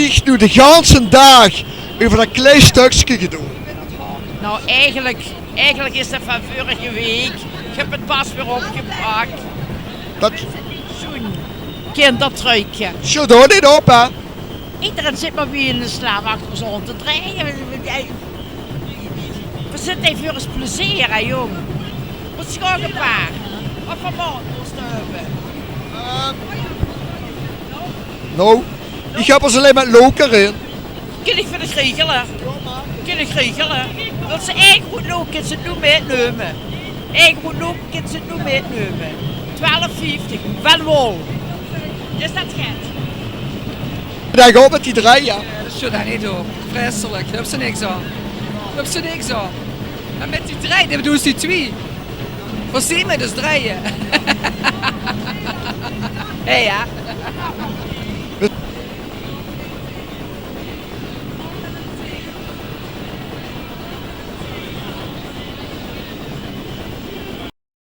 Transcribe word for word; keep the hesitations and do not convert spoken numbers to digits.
Ich noe de ganse daag euver dat klei stökske gedoon. Nou, eigelik, eigelik is dat van veurige week. Ich höb 't pas weer opgepak. Dat Zoe'n kindertruikske. Sjoot dao neet op, hè? Ederein zit mer wie 'ne slaaf achter ós aon te drejje. Veer zitte hie veur ós plezeer, hè, jóng. Mós se ouch e paar. Wat veur maot mós se höbbe? Ehm, nou, ich höb ós allein mit loker in. Kin ich veur dich regele. Kin ich regele. Wils se eigeroet look, kins se 't noe mitnumme. Eigeroet look, kins se 't noe mitnumme. Twelf vieftig. Van wol. Is dat get? Dao gaon v'r mit die drejje. Sjoot dao neet op. Vreiselik. Dao höbs se niks aon. Dao höbs se niks aon. En mit die drejje, dat bedoels die twie. Veer zeen mit ós drejje. Hé, jao.